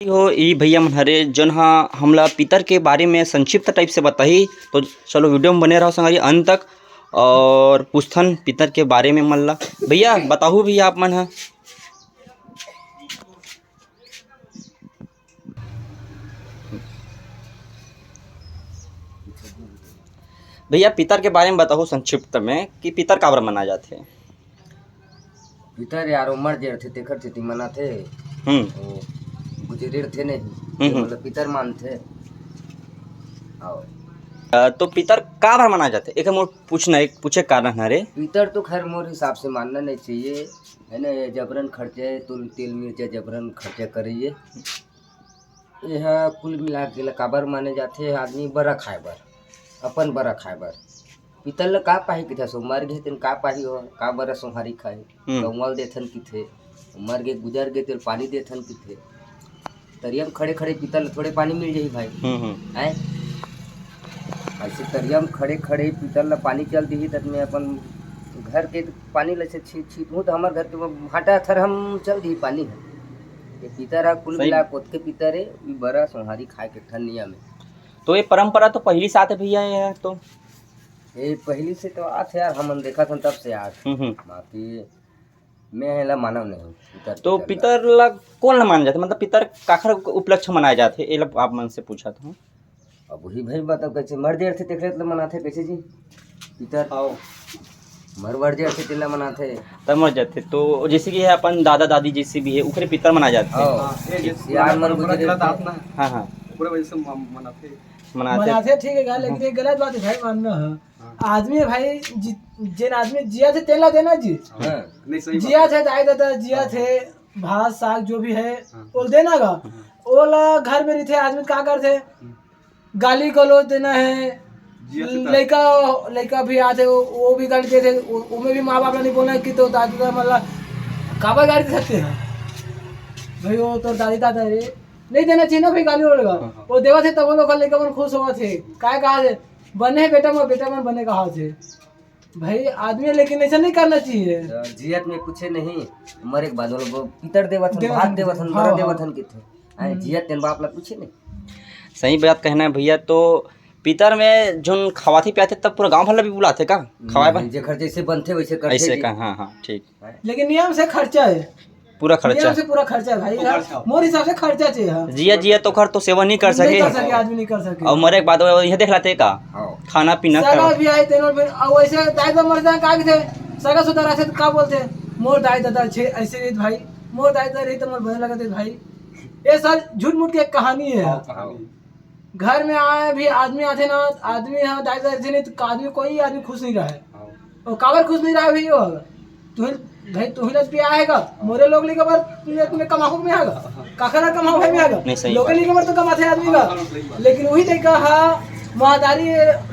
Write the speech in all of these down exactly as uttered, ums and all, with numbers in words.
हो, ई भैया मन हरे, जोन हा हमला पितर के बारे में संक्षिप्त टाइप से बताही। तो चलो, वीडियो में बने रहो संगवारी अंत तक, और पूछथन पितर के बारे में मन ला। भैया, बताहू भैया, आप मन हा। भैया, पितर के बारे में बताहू संक्षिप्त में कि पितर काबर मनाए जाथे? पितर यार, वो मर जे रथे, तेखर सेती मनाथे। हम्म। वो गुजरे रथे नहीं, हम्म, हम्म। मतलब पितर मानथे। आओ। अ, तो पितर काबर मनाए जाथे? एकर मोर पूछना, एक पूछे कारण हरे। पितर तो खैर मोर हिसाब से मानना नहीं चाहिए, है ना? ये जबरन खर्चा है, तुम तेल मिर्चा जबरन खर्चा करिए। यह कुल मिला के ला काबर माने जाथे? आदमी बरा खाए बर, अपन बरा खाए बर। पितर ल का पाही किथे, सो मर गे तेन का पाही हो, का बरा सोहारी खाए? हम्म। तो मल देथन किथे, मर गे गुजर गे तेल पानी देथन किथे। तरिया में खड़े खड़े पितर ल थोड़े पानी मिल जाही भाई। हम्म, हम्म। हैं? ऐसे तरिया में खड़े खड़े पितर ल पानी चल दिही, तब में अपन घर के पानी ल से छीट छीट हूँ, तो हमर घर के वो भाटा थर हम चल दिही पानी है। ये पितर ह कुल सही। मिला कोतके पितर है, ई बरा सोहारी खाए के ठन नियम है। तो ये परंपरा तो पहिली से आथे भैया, ये तो। ये पहिली से तो आथे यार, हमन देखत हन तब से आज। हम्म, हम्म। बाकी मैं एला मानव नहीं, पितर, तो पितर ला। पितर ला कौन ला माना जाथे? मतलब पितर काखर उपलक्ष्य मनाए जाथे, एला आप मन से पूछत हूँ। अब वही भाई बताओ, कैसे मर जे रथे तेखर ला मनाथे, कैसे जी? पितर। आओ। मर वर जे रथे तेला मनाथे। तब मर जाथे, तो जैसे कि है अपन दादा दादी जैसे भी है, ओकरे पितर मनाए जाथे। आओ। हाँ, ये जैसे सियान पुराना मन परंपरा गुजरे चलत रथे। आत ना। हाँ, हाँ। ओकरे वजह से म-, मनाथे। मनाथे। मनाथे, ठीक है, लेकिन हम्म। ये गलत बात है भाई, मानना है। हाँ। आदमी है भाई, जि-, जेन आदमी जिया थे, तेला देना जी। हाँ। नहीं, सही बात जिया है। थे, दाई दादा जिया हाँ। थे, भात साग जो भी है, हाँ। वो देना गा। हाँ। ओला घर में रहिथे, आदमी का करथे? हम्म। गाली गलौज देना है। जिया थे त- लइका, लइका भी आथे, वो, वो भी गाली देथे, वो, वो में भी माँ बाप ला नहीं बोलना कि तो दादा दादा मतलब काबर गाली दे सकते हैं भाई, वो तो दादी दादा रे, नहीं देना चाहिए ना भाई गाली वाले का। हाँ, हाँ। वो देवा थे तब वो लोग का लइका मन खुश होवा थे, काय कहा थे, बने है बेटा मन, बेटा मन बने कहा थे। भाई, आदमी लेकिन ऐसा नहीं करना चाहिए। तो जियत में कुछे नहीं, मरे के बाद वो लोग पितर देवत हन, देवत भात हन, देवत हन, हाँ, बरा हाँ। देवत हन किथे। आए, हम्म। जियत तेन बाप ला कुछे नहीं। सही बात कहना है भैया। तो पितर में जोन खवाथे पियाथे, तब पूरा गांव भर ला भी बुलाथे का खवाए बर? हम्म, जेकर जैसे बनथे वैसे करथे ऐसे जी। का, हाँ, हाँ, ठीक। लेकिन नियम से खर्चा है। पूरा खर्चा। नियम से पूरा खर्चा है भाई, तो हाँ। खर्चा। मोर हिसाब से खर्चा चाहिए, हाँ। जिया, जिया तो खर तो सेवा नहीं कर नहीं सके। कर सके, आदमी नहीं कर सके। और मरे के बाद वो यह देख लाते का? हाँ। खाना पीना सगा का। भी आए तेनो फिर, और वैसे दाई दादा मर जाए, का भी थे? सगा सुधा रहते तो का बोलते? मोर दाई दादा छे, ऐसे रहित भाई, मोर दाई दादा रहित तो मोर बने लगते भाई। ये सब झूठ मूठ की एक कहानी है। हाँ, कहानी। घर में आए भी आदमी आथे ना, आदमी यहाँ दाई दादा रहिथे नहीं तो आदमी, कोई आदमी खुश नहीं रहे। हाँ। और काबर खुश नहीं रहे भैया? तुही, भाई तुही लज पे आएगा, मोरे लोग लेके बर तुमने, तुमने कमाहू में आएगा, काखर कमाहू भाई में आएगा, नहीं, सही लोग बात। लेके बर तो कमाथे आदमी का। हाँ, सही बात। लेकिन वही लइका हा, महतारी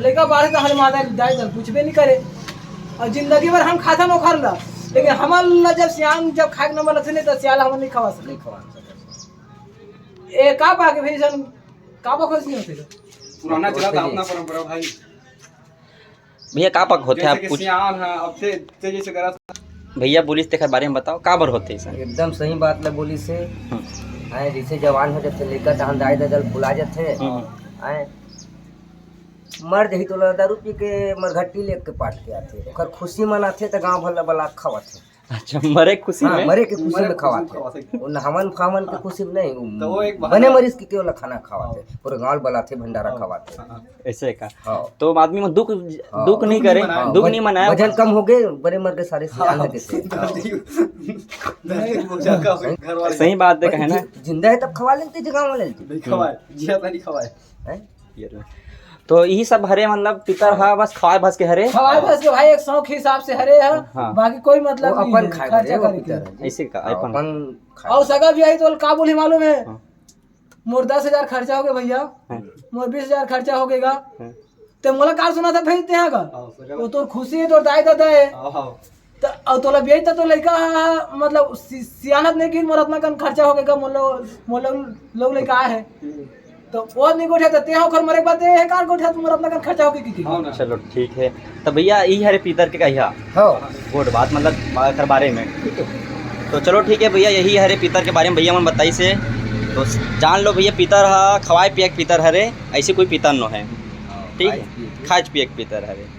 लइका बाढ़े तो हमारे महतारी दाई दादा पूछबे नहीं करे। और जिंदगी भर हम खाता में उखाड़ ला, लेकिन हमार ला जब सियान जब खाए के नंबर लगते नहीं तो सियाल हम नहीं खवा सके। नहीं खवा सके। ए, का पाके भाई सन, का बा खुश नहीं होते? पुराना चला था अपना परंपरा भाई। भैया, का पक होथे जैसे आप कि कुछ? सियान है, अब से, से जैसे करा। भैया बोलिस तेकर बारे में बताओ, का बर होथे ऐसा? एकदम सही बात ला बोलिस हे। हम्म। आए, जैसे जवान हो जाथे, लइका तहन दाई ददा ल भुला जाथे। हम्म। आए, मर जही तो ओला दारू पी के मरघट्टी लेके पाट के आथे। ओकर खुशी मनाथे त गांव भर ला बलात खवाथे। अच्छा, मरे के खुशी हाँ, में? मरे के खुशी मरे में के खुशी में खवाथे। खवाथे। वो नहावन फावन के खुशी में नहीं, वो तो वो एक बहाना बने है। मरीज के केवल खाना खवाथे, हाँ। पूरे गांव बलाथे, भंडारा हाँ। खवाथे। हाँ। ऐसे का? हाँ। तो आदमी में दुख, हाँ। दुख नहीं करे, दुख नहीं मनाए। दुख नहीं मनाए। वजन कम हो गए, बड़े मर गए सारे सियान हाँ। के से। हाँ। धरती, धरती बोझा का घर वाले। सही बात है, भाई, कहे ना? जि-, जिंदा है तब खवा लेते, जगह वाले लेते। नहीं खवाए, जिया था नहीं खवाए। हैं? ये लो। तो यही सब हरे, मतलब, पितर हा बस खवाए भस के हरे। खवाए भस के भाई, एक शौक हिसाब से हरे हा, हाँ। बाकी कोई मतलब वो नहीं अपन है, खाए खर्चा बर, वो करके। पितर है जी। ऐसे का, हाँ, अपन अपन खाए। और सगा भी आई तो का बोली मालूम है? हाँ। मोर दस हजार खर्चा हो गया भैया, हाँ। मोर बीस हजार खर्चा हो गएगा, हाँ। ते मोला का सुना था भेज दे का? हाँ, सगा। वो तोर खुशी है, तोर दाई ददा है। हाँ, हाँ। त, अउ तोला बेच त तो लइका ह, मतलब, सि-, सियानत नहीं कि मोर अतना कन खर्चा हो गए का, मोर लो-, मोर लो-, लोग लइका आए है। हम्म। तो वो नहीं गोठिया, तो ते ओखर मरे के बाद ते हे कार गोठिया, तो मोर अतना कन खर्चा हो गए कि, कि। हाँ ना। चलो, ठीक है। तो भैया, यही हरे पितर के कहिया। हाँ। गोठ बात, मतलब, बा-, एकर बारे में। तो चलो, ठीक है भैया, यही हरे पितर के बारे में भैया मन बताइस हे। तो जान लो भैया, पितर ह खवाए पिए के पितर हरे, ऐसे कोई पितर नो है। ठीक है, खाए पिए के पितर हरे।